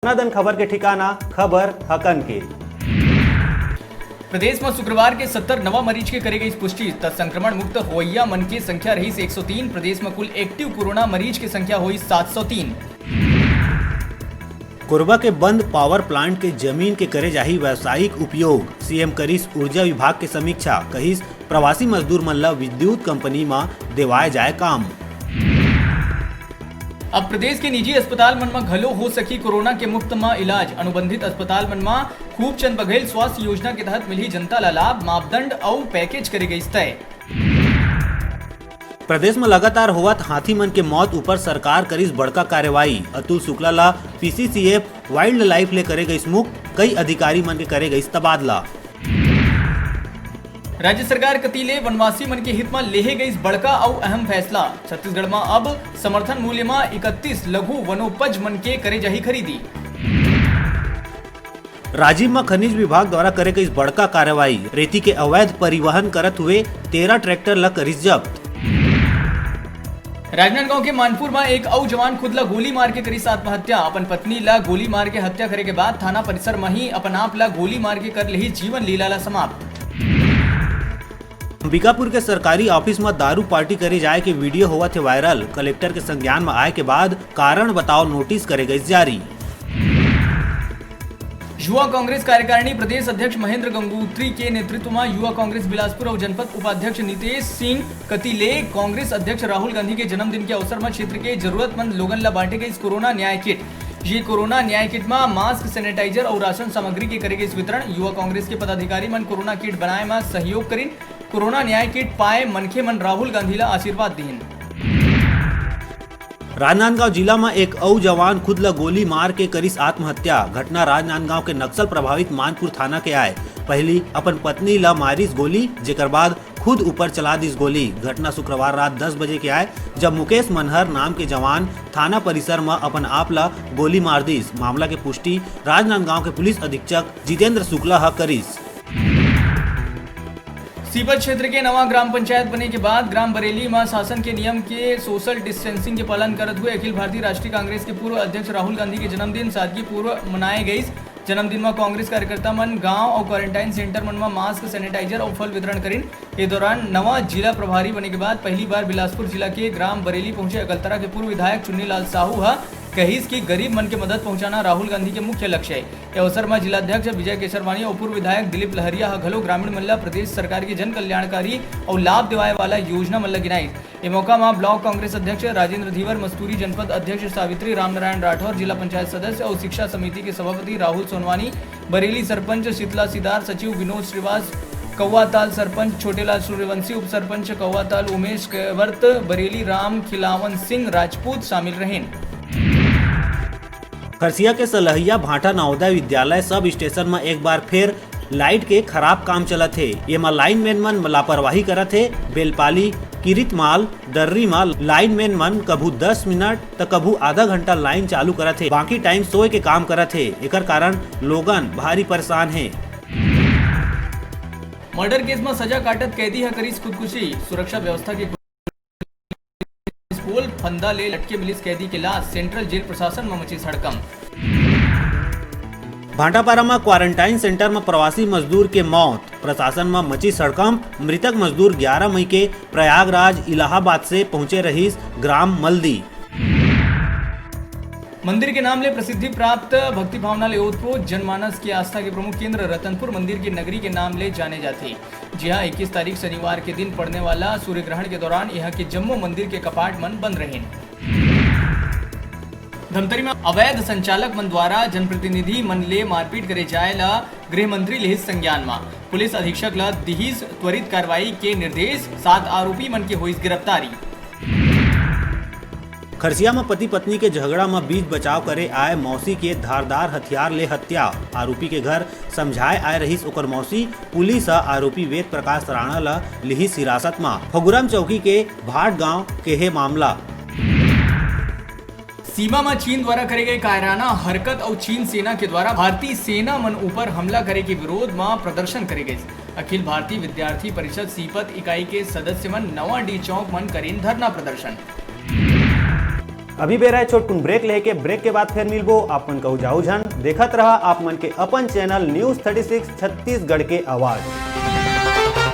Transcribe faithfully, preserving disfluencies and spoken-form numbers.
दनादन खबर के ठिकाना, खबर हकन के। प्रदेश म शुक्रवार के सत्तर नवा मरीज के करे गई पुष्टि, त संक्रमण मुक्त होइया मन के संख्या रहिस एक सौ तीन। प्रदेश म कुल एक्टिव कोरोना मरीज के संख्या होइस सात सौ तीन। कोरबा के बंद पावर प्लांट के जमीन के करे जाही व्यावसायिक उपयोग, सीएम करिस ऊर्जा विभाग के समीक्षा, कहिस प्रवासी मजदूर मन ल विद्युत कंपनी म देवाए जाए काम। अब प्रदेश के निजी अस्पताल मन म घलो हो सकी कोरोना के मुफ्त म इलाज। अनुबंधित अस्पताल मन म खूबचंद बघेल स्वास्थ्य योजना के तहत मिलही जनता ल लाभ, मापदंड अउ पैकेज करे गइस तय। प्रदेश म लगातार होवत हाथी मन के मौत ऊपर सरकार करिस बड़का कार्रवाई। अतुल शुक्ला ल पीसीसीएफ वाइल्ड लाइफ ले करे गइस मुक्त, कई अधिकारी मन के करे गइस तबादला। राज्य सरकार कति ले वनवासी मन के हित म लेहे गइस बड़का अउ अहम फैसला। छत्तीसगढ़ म अब समर्थन मूल्य म इकतीस लघु वनोपज मन के करे जाही खरीदी। राजिम म खनिज विभाग द्वारा करे गइस बड़का कार्रवाई, रेती के अवैध परिवहन करत हुए तेरह ट्रैक्टर ल करिस जब्त। राजनांदगांव के मानपुर म एक अउ जवान खुद ल गोली मार के करिस आत्महत्या। अपन पत्नी ल गोली मार के हत्या करे के बाद थाना परिसर म ही अपन आप ल गोली मार के कर लेही जीवन लीला ल समाप्त। अंबिकापुर के सरकारी ऑफिस म दारू पार्टी करे जाए के वीडियो होवत हे वायरल। कलेक्टर के संज्ञान म आए के बाद कारण बताओ नोटिस करे गइस जारी। युवा कांग्रेस कार्यकारिणी प्रदेश अध्यक्ष महेंद्र गंगोत्री के नेतृत्व म युवा कांग्रेस बिलासपुर अउ जनपद उपाध्यक्ष नितेश सिंह कति ले कांग्रेस अध्यक्ष राहुल गांधी के जन्मदिन के अवसर म क्षेत्र के जरूरतमंद लोगन ल बांटे गइस कोरोना न्याय किट। ये कोरोना न्याय किट म मास्क, सैनिटाइजर अउ राशन सामग्री के करे गइस वितरण। युवा कांग्रेस के पदाधिकारी मन कोरोना किट बनाए म सहयोग करिन। कोरोना न्याय किट पाए मनखे मन राहुल गांधी ल आशीर्वाद दिहिन। राजनांदगांव जिला म एक अउ जवान खुद ल गोली मार के करिस आत्महत्या। घटना राजनांदगांव के नक्सल प्रभावित मानपुर थाना के आय। पहली अपन पत्नी ल मारिस गोली, जेकर बाद खुद ऊपर चला दिस गोली। घटना शुक्रवार रात दस बजे के आय, जब मुकेश मनहर नाम के जवान थाना परिसर म अपन आप ल गोली मार दिस। मामला के पुष्टि राजनांदगांव के पुलिस अधीक्षक जितेंद्र शुक्ला ह करिस। सीपत क्षेत्र के नवा ग्राम पंचायत बने के बाद ग्राम बरेली म शासन के नियम के सोशल डिस्टेंसिंग के पालन करत हुए अखिल भारतीय राष्ट्रीय कांग्रेस के पूर्व अध्यक्ष राहुल गांधी के जन्मदिन सादगी पूर्व मनाए गइस। जन्मदिन म कांग्रेस कार्यकर्ता मन गांव अउ क्वारंटाइन सेंटर मन म मास्क, सैनिटाइजर अउ फल वितरण करिन। ए दौरान नवा जिला प्रभारी बने के बाद पहली बार बिलासपुर जिला के ग्राम बरेली पहुंचे अगलतरा के पूर्व विधायक चुन्नीलाल साहू ह कहिस कि गरीब मन के मदद पहुंचाना राहुल गांधी के मुख्य लक्ष्य हे। ए अवसर म जिलाध्यक्ष विजय केसरवानी अउ पूर्व विधायक दिलीप लहरिया ह घलो ग्रामीण मन ल प्रदेश सरकार के जन कल्याणकारी अउ लाभ दिवाए वाला योजना मन ल गिनाइस। ए मौका म ब्लॉक कांग्रेस अध्यक्ष राजेंद्र धीवर, मस्तूरी जनपद अध्यक्ष सावित्री रामनारायण राठौर, जिला पंचायत सदस्य अउ शिक्षा समिति के सभापति राहुल सोनवानी, बरेली सरपंच शीतला सिदार, सचिव विनोद श्रीवास, कौवाताल सरपंच छोटेलाल सूर्यवंशी, उप सरपंच कौवाताल उमेश कैवर्त, बरेली राम खिलावन सिंह राजपूत शामिल रहिन। खरसिया के सलहिया भांटा नवोदय विद्यालय सब स्टेशन म एक बार फेर लाइट के खराब काम चलत हे। एमा लाइनमैन मन लापरवाही करत हे। बेलपाली, किरितमाल, दर्री म लाइनमैन मन कभू दस मिनट त कभू आधा घंटा लाइन चालू करत हे, बाकी टाइम सोए के काम करत हे। एकर कारण लोगन भारी परेशान हे। मर्डर केस म सजा काटत कैदी ह करिस खुदकुशी। सुरक्षा व्यवस्था के पोल फंदा ले लटके मिलिस कैदी के लाश, सेंट्रल जेल प्रशासन म मचिस हड़कंप। भाटापारा म क्वारंटाइन सेंटर म प्रवासी मजदूर के मौत, प्रशासन म मचिस हड़कंप। मृतक मजदूर ग्यारह मई के प्रयागराज इलाहाबाद से पहुंचे रहिस ग्राम मल्दी। मंदिर के नाम ले प्रसिद्धि प्राप्त भक्ति भावना ले ओतप्रोत जनमानस के आस्था के प्रमुख केंद्र रतनपुर मंदिर के नगरी के नाम ले जाने जाथे। जी हाँ, इक्कीस तारीख शनिवार के दिन पड़ने वाला सूर्य ग्रहण के दौरान यहाँ के जम्मो मंदिर के कपाट मन बंद रहिन। धमतरी में अवैध संचालक मन द्वारा जनप्रतिनिधि मन ले मारपीट करे जाए ला गृह मंत्री लेहिस संज्ञान मा। पुलिस अधीक्षक ला दिहिस त्वरित कार्रवाई के निर्देश, सात आरोपी मन के होइस गिरफ्तारी। खरसिया म पति पत्नी के झगड़ा म बीच बचाव करे आए मौसी के धारदार हथियार ले हत्या। आरोपी के घर समझाए आए रहिस ओकर मौसी। पुलिस ह आरोपी वेद प्रकाश राणा ल लिहिस हिरासत म। फगुराम चौकी के भाट गांव के हे मामला। सीमा म चीन द्वारा करे गए कायराना हरकत अउ चीन सेना के द्वारा भारतीय सेना मन ऊपर हमला करे के विरोध म प्रदर्शन करे गइस। अखिल भारतीय विद्यार्थी परिषद सीपत इकाई के सदस्य मन नवा डी चौक मन करेन धरना प्रदर्शन। अभी बेरा हे छोटकुन ब्रेक लेके, ब्रेक के बाद फेर मिलबो। आप मन कहू जाहू झन, देखत रहा आप मन के अपन channel news thirty six Chhattisgarh के आवाज।